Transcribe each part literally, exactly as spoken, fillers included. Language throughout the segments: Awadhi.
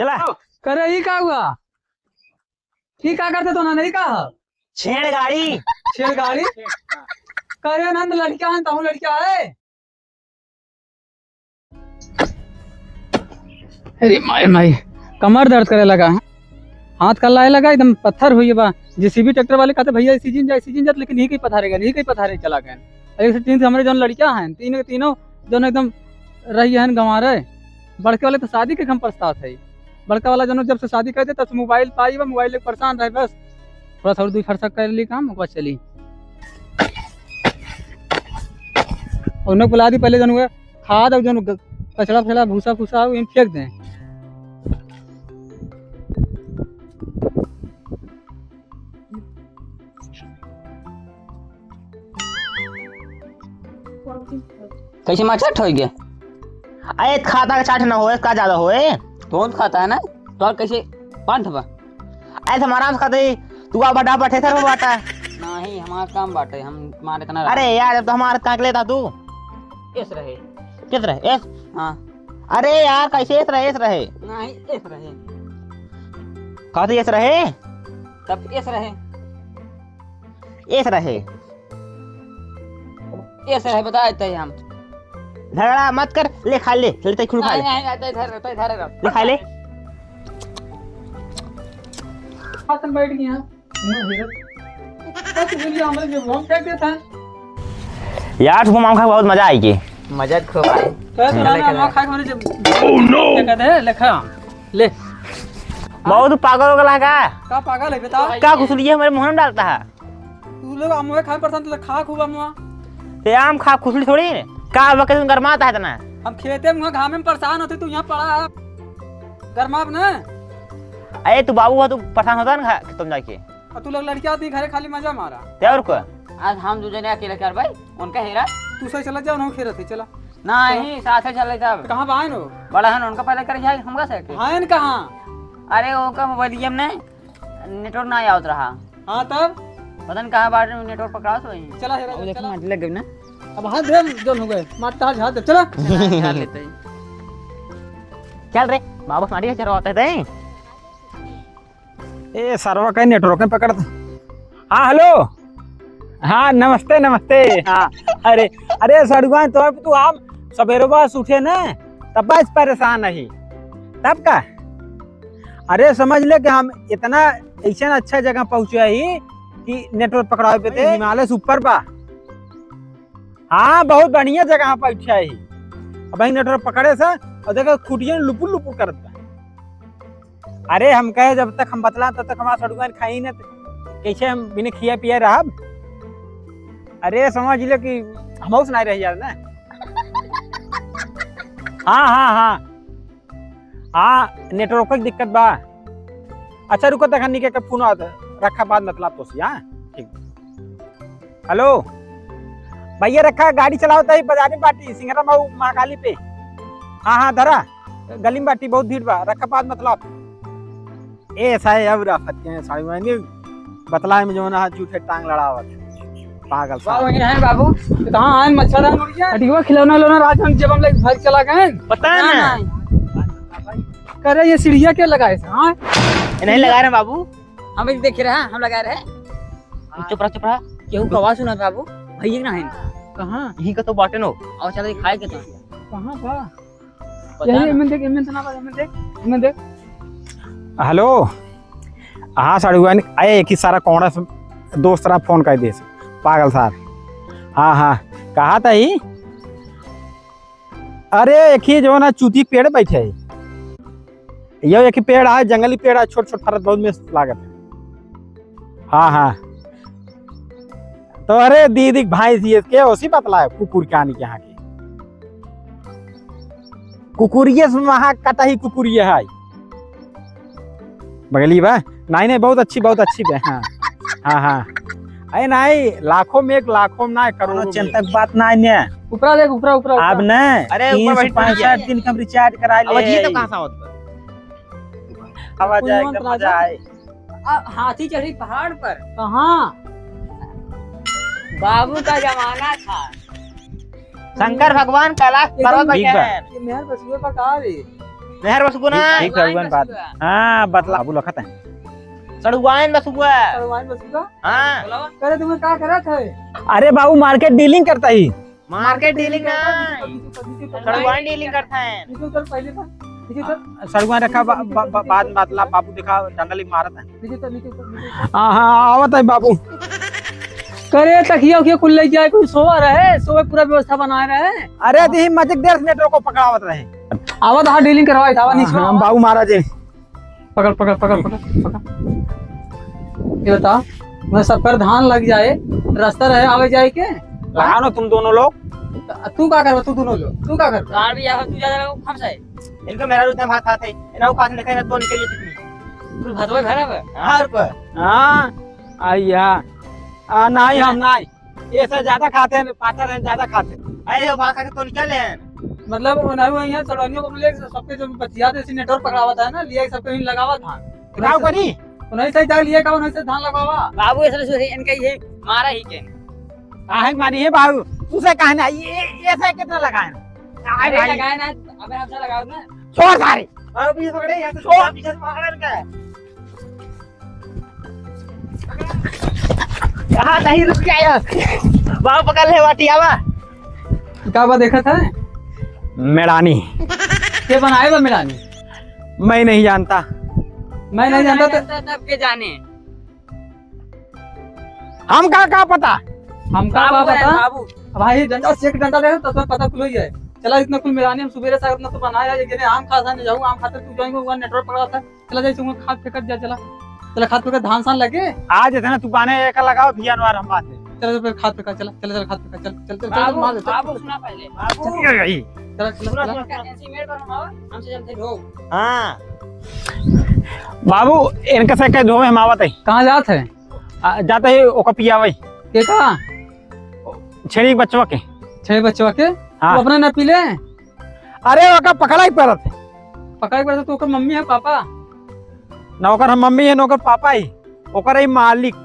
चला। करे, ई का हुआ? ई का करते तो ना, नहीं का? छेड़ गाड़ी। छेड़ गाड़ी? करे नंद, लड़किया है, तहूँ लड़किया है? अरे माई, माई, कमर दर्द करे लगा, हाथ कल्लाए लगा, एकदम पत्थर हुई बा। जेसीबी ट्रैक्टर वाले कहते, "भैया, इसी जिन जा, इसी जिन जा," लेकिन यही कहीं पथारे गए, यही कहीं पथारे चला गए। एक से तीन से हमारे जौन लड़किया हैं, तीन के तीनों जौन एकदम रही हैं गंवारे। बड़के वाले तो शादी के हम पछतात है। बड़का वाला जौन जब से शादी कर दे, तब से मोबाइल पाई बा, मोबाइल लेके परेशान रहे बस। थोड़ा सा और दुई फरसा कर ली काम, ओकर बाद चली। उन्हें बुला दी पहले, जौन हुए खाद और जौन ग-, कचड़ा फचड़ा, भूसा फूसा हो, इन फेंक दें। कैसे मार चाट होइगे? अरे खाता का चाट ना होए, का ज्यादा होए? तोन खाता है ना, तो और कैसे पांठ बा? अरे तो हम आराम से खाते ही, तू आ बड़ा बटे सर बाटा। नहीं, हमार काम बाटे, हम मारे तना अरे यार, जब तो हमार काट लेता तू। एस रहे। किस रहे? एस? हाँ। अरे यार, कैसे एस रहे, एस रहे? नहीं, एस रहे। कहा तो एस रहे? तब एस रहे। एस रहे। एस रहे, बता देते हैं हम। झगड़ा मत कर, ले खा ले, ले तै खुद खा ले। नहीं, नहीं, नहीं, इधर, इधर, इधर रहो। ले खा ले। हाथ में बैठ गया। बस दुनिया हमारे जो हम फेंक देता है। यार, तुमको आम खा के बहुत मजा आई के। मजा खूब आई। तो चला ना, आम खा के हमारे जब क्या कहते हैं, लेखा, ले। बहुत पागल हो गया का? का पागल है, बताओ? का घुसलिए हमारे मुंह में डालता है? तू लोग अमवा खाए परेशान, तू तो खा खूब अमवा। ते आम खा खुसली थोड़ी, का बके तुम गरमाता है इतना? हम खेते में घामे में परेशान होते, तू यहाँ पड़ा है, गरमाब ना। अरे तू बाबू हुआ, तू परेशान होता ना खा-, खेतों में जाके। और तू लोग लड़कियाँ आती घरे खाली मजा मारा। ते और को? आज हम दू जने अकेले कर भाई, उनका हेरा। तू सही चला जाओ, ना खेलत है, चला। नहीं, साथे चले तब। तो कहाँ बा आयन हो? बड़ा हन, उनका पहले कर जाए, हमका से के? आयन कहाँ? अरे, उनका मोबाइलिया में नहीं, नेटवर्क ना आवत रहा। हाँ, तब? पता नहीं कहाँ बाटे, नेटवर्क पकड़ावत वही। चला, हेरा, वो देखो, चला। माटी लग गई ना। अब हाथ दे, जौन हो गए, माटी तार झाड़ दे, चला। चला, झाड़ लेते हैं। चल रे, वापस माटी का चरवाते थे। ए, सरवा का नेटवर्क नहीं पकड़ता। हाँ, हेलो। हाँ, नमस्ते, नमस्ते। हाँ। अरे, अरे, सड़ुआन, तो अब तू हम सबेरवा से उठे ना, तब बस परेशान ही। तब का? अरे, समझ ले कि हम इतना ऐसन अच्छा जगह पहुँचे ही कि नेटवर्क पकड़ावे पे ते हिमालय से ऊपर बा। हाँ, बहुत बढ़िया जगह पहुँचे ही। अब वहीं नेटवर्क पकड़े से, और देखो, खुटिया लुपुर लुपुर करत बा। अरे, हम कहे, जब तक हम बतला, तब तक हमारा सड़ुआन खाई न, त कैसे हम बिना खिया पिया रहब? अरे, समझ ले कि हमहू से नहीं रह जाए ना। हाँ, हाँ, हाँ। हाँ, नेटवर्क की दिक्कत बा। अच्छा, रुको, तखन निके के फोन आवत, रखा, बाद मतलब तो सी, हाँ? ठीक। हेलो, भैया रखा, गाड़ी चलावत ही, बाजारी बाटी, सिंगरा मऊ महाकाली पे। हाँ, हाँ, धरा, गली में बाटी, बहुत भीड़ बा, रखा, बाद मतलब। ए, साहे, अब राफत के साड़ी मायने बतलाए में जौन है, झूठे टांग लड़ावत। पागल वाह, साहब। वही है बाबू। तो कहाँ आए मच्छर है मुर्गिया? अटिकवा खिलौना उलौना रात में जब हम लोग घर चला गए। पता है ना, ना। करे, ये सीढ़िया के लगाए से, हाँ? ये नहीं लगा रहे बाबू। हम एक देख रहे हैं, हम लगा रहे हैं। चुप रहा, चुप रहा। केहू का आवाज सुना बाबू? भैया ना है। कहाँ? यहीं का तो बाटे नो। और चलो, ये खाए के तो। कहाँ बा? पता यही ना। एमन देख, एमन तना बा, एमन देख, एमन देख। हेलो। हाँ, साढ़ू बहन, अरे, एक ही सारा कौड़ा से दोस्त रहा, फोन कर दे, पागल सार। हाँ, हाँ, कहा था ही? अरे, एक ही जो ना चूती पेड़ बैठे है, यो एक ही पेड़ है, जंगली पेड़ है, छोट छोट फरत, बहुत मस्त लागत है। हाँ, हाँ। तो अरे दीदी के भाई जी के ओसी बतला है, कुकुर के आने के यहाँ के। कुकुरिये से वहाँ कतही कुकुरिये है। बगली बा? नहीं, नहीं, बहुत अच्छी, बहुत अच्छी बे। हाँ, हाँ, हाँ। अरे नहीं, लाखों में एक, लाखों में ना, करोड़ों में। चिंता की बात नहीं ने। ऊपरा देख, ऊपरा, ऊपरा, ऊपरा। अब न, अरे, ऊपर तीन सौ पैंसठ दिन का हम रिचार्ज करा ले। अब ये तो कहाँ से आवत बा? आवाज आए, एकदम मजा आए। अब हाथी चढ़ी पहाड़ पर। कहाँ? बाबू का जमाना था। शंकर भगवान कैलाश पर्वत पर गए हैं। ये मेहर बसुए पर का रे? नहर बस गो ना। ठीक, ठीक, सड़ुआइन बस बात। हाँ, बतला, बाबू लखत है। सड़ुआइन बस गो। सड़ुआइन बस गो? हाँ। करे तुम्हें का करत है? अरे बाबू, market dealing करता ही। Market dealing ना। नीचे उतर, नीचे उतर। सड़ुआइन dealing करता है। नीचे उतर, पहले उतर। नीचे उतर। सड़ुआइन रखा बा-, बा-, बा-, बाद में बतला, बाबू देखा डंडा लेके मारत है। नीचे उतर, नीचे उतर, नीचे उतर। हाँ, हाँ, आवत है बाबू। करे तकिया उकिया कुल लेके आए, कोई सोवा रहे, सोवे पूरा व्यवस्था बनाए रहे। अरे, दी मजिक देर से network को पकड़ावत रहे। आवत, हाँ, dealing करवाए था, नहीं हाँ, सुना। हाँ, बाबू महाराज जी। पकड़, पकड़, पकड़, पकड़, पकड़। ये बता, मैं सब कर धान लग जाए, रास्ता रहे आवे जाए के? लगाओ ना तुम दोनों लोग। त-, तू का करबा, तू दोनों लोग, तू का करबा? कार भी आवे, तू ज्यादा लोग, हम से। इनका मेरा उतना भात खाते, इन्हें वो पास निकल तो निकल ये कितनी? तू भात में भरा बा? हाँ, रुपये। हाँ, आइया। आ, नहीं, हम नहीं। ये सब ज्यादा खाते हैं, पातर हैं, ज्यादा खाते हैं। अरे, वो बात करके तो निकल ले हैं। मतलब, वो नहीं हुआ यहाँ, सड़वानियों को मिले, सबके जो बतियात है, जैसे network पकड़ावत है ना, लिए सबके ही लगावत है। गाँव को नहीं? उन्हीं से जाके लिए का, उन्हीं से धान लगावा। बाबू, ऐसे, ऐसे इनका ये मारा ही के। काहे मारी है बाबू? तू से कहना, ये, ये से कितना लगाए? आए अरे, भाई। लगाए ना, अबे हमसे लगाओ ना। छोड़ सारे। बाबू, ये पकड़े, यहाँ से छोड़, पीछे से पकड़ इनका। कहाँ नहीं रुक गया? बाबू पकड़ ले, वाटी आवा। का बा देखत है? मेड़ानी। के बनाए बा मेड़ानी? मैं नहीं जानता। मैं नहीं जानता तो तब के जाने। हमका का पता? हमका का बाबू है, पता? बाबू। भाई डंडा से एक डंडा रहे तो तुम्हें पता कुल ही है। चला इतना कुल मेड़ानी हम सुबेरे से अपना तो बनाया, ये गिने आम खा था, नहीं जाऊँ, आम खाते तू जाएंगे, वहाँ network पकड़ा था। चला, जैसे उहाँ खाद फेंकत जा, चला। चला, खाद फेंकत धान सान लगे। आज इतना तू बाने एका लगाओ, भिया नवार हम बात है। चला, चला, फिर खाद फेंका, चला, चला, चला, खाद फेंका, चल, चल, चल, चल, बाबू, मार दे, चल। बाबू, सुना पहले, बाबू। चल, चल, चल। चला, चला, सुना, चला। सुना, सुना। ऐसी मेड़ पर हम आवा, हमसे जल्दी ढो। हाँ। बाबू, इनका से कह दो, हम आवत है। कहाँ जात है? आ, जाते ही ओका पियावे। के का? छेड़ी बचवा के। छेड़ी बचवा के? हाँ। तू अपना ना पी ले। अरे, ओकर पकड़ाई पड़त है। पकड़ाई पड़त है, तो ओकर मम्मी है, पापा? ना, ओकर हम मम्मी है, ना ओकर पापा ही। ओकर ही मालिक।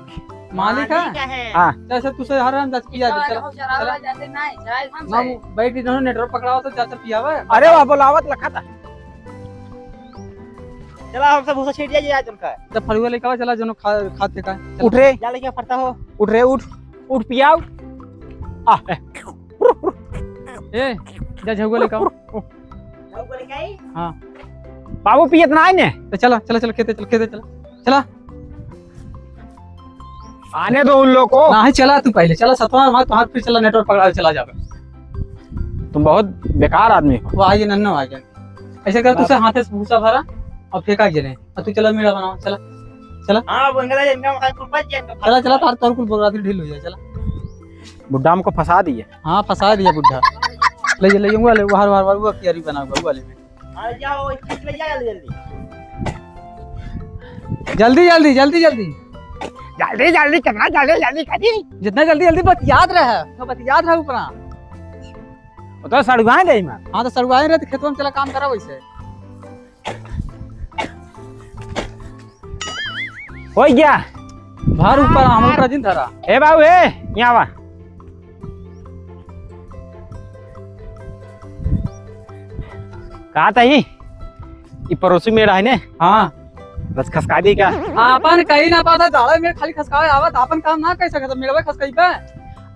मालिक है? मालिक है। हाँ। जैसे तू से हर हम दस पिया दे, चला, चला। जाते नहीं, जाए हम ना, से। बैठ के दोनों network पकड़ावा तो जाते पियावा। अरे, वह बोलावत लखा था। चला, हम सब भूसा छीट जाइए आज उनका। जब फरुआ लेके आवा, चला, जोनो खा, खाते का। चला। उठ रे। जा लेके फरता हो। उठ रे, उठ। उठ, पियाओ। आ, ए। ए, जा झउआ लेके आओ। झउआ लेके आई? हाँ। बाबू पियत ना आए ने? तो चला, चला, चला, खेते चला, खेते चला। चला। आने दो उन लोग को। नहीं, चला तू पहले, चला सतवार वहाँ, वहाँ फिर चला, network पकड़ा, चला जावे। तुम बहुत बेकार आदमी हो। वो आइए, नन्नो आ गया। ऐसे कर, तू से हाथे से भूसा भरा और फेंका गिरे। अब तू चला, मेड़ा बनावा, चला, चला। हाँ, वो इनका, इनका, इनका कुल बच गया, इनका चला, चला, तार, तार कुल बकराती ढील हो जाए, चला। बुड्ढा हमको फंसा दिया। हाँ, फंसा दिया बुड्ढा। ले जा, ले जाऊंगा, ले, बाहर, बाहर, बाहर, वो कियारी बना हुआ, वो ले। अरे जाओ, एक चीज ले जा जल्दी, जल्दी। जल्दी, जल्दी, जल्दी, जल्दी। जल्दी, जल्दी, कितना जल्दी, जल्दी करी? जितना जल्दी, जल्दी बतियात रहे, तो बतियात रहे ऊपरा। वो तो सड़ुआए रही मैं। हाँ, तो सड़ुआए रहे, तो खेतवा में चला काम करा वैसे। हो गया। भार ऊपर, हम लोग का जिन धरा। ए बाबू, ए, यहाँ आवा। का तही? ई पड़ोसी मेरा है ने? हाँ। बस खसका दी का? आपन कहीं ना पाता, दाड़ा में खाली खसकावे आवत, आपन काम ना कर सकत, मेरा खसकाई पे।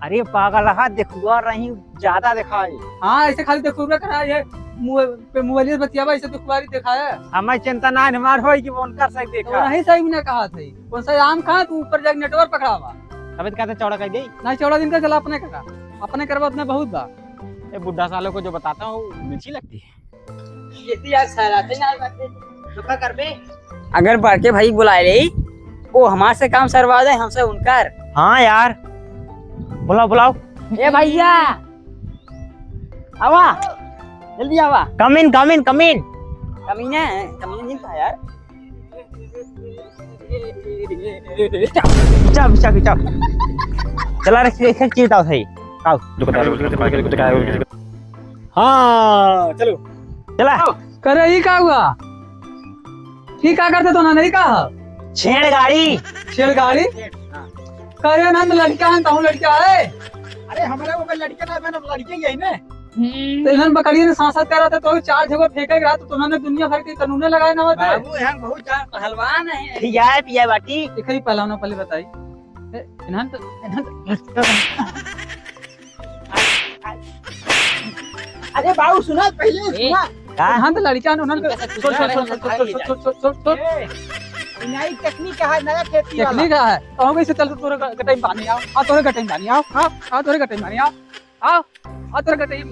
अरे पागल, हाँ, देखुआ रही, ज्यादा दिखाई। हाँ, ऐसे खाली देखुआ करा, ये मुँह पे मोबाइल बतियावा, ऐसे दुखवारी दिखाया। हमें चिंता ना है, हमार होई कि वो उनकर सही तो देखा। नहीं सही में ना कहा था, कौन सा आम खा, तू ऊपर जाके network पकड़ावा। तबे तो कहते चौड़ा कर दे। नहीं, चौड़ा दिन का चला, अपने करा, अपने करवा उतना बहुत बा। ये बुड्ढा सालों को जो बताता हूँ, मिर्ची लगती है। ये तो यार साला थे ना, तो का करबे? अगर बड़के भाई बुलाए ले, वो हमार से काम सरवा दे, हमसे उनकर। हाँ यार, बुलाओ, बुलाओ। ए भैया, आवा, जल्दी आवा। Come in, come in, come in। कमीना है, कमीना नहीं था यार। चुपचाप, चुपचाप, चुपचाप। चला रे, एक, एक चीज बताओ सही। आओ, रुको, रुको, रुको। हाँ, चलो। चला। करे, ई का हुआ? ई का करते तो ना, नहीं का? छेड़ गाड़ी। छेड़ गाड़ी? हाँ। करे ना, तो लड़का है, तो लड़का है। अरे, हमारे वो लड़का ना, मैंने लड़के ही है ना। हम्म। तो इन्हन बकरियन सांसत करत है, तो चार जगह फेंके के रहा, तो उन्होंने दुनिया भर के कानूने लगाए ना होते। बाबू, यहाँ बहुत जान पहलवान है। पियाए, पियाए बाटी। एक ही पहलवान पहले बताई। ए, इन्हन तो, इन्हन तो अरे बाबू, सुना पहले, ए, सुना। का? इन्हन तो लड़कियाँ, उन्हन तो, सुन, सुन, सुन। ए, नई टेक्निक है, नया खेती वाला। टेक्निक है। तो हो गई से, चल तोरे ग-, गटई में पानी आओ। आ तोरे गटई में पानी आओ। हाँ, आ तोरे गटई में पानी आओ। आओ, आ तोरे गटई में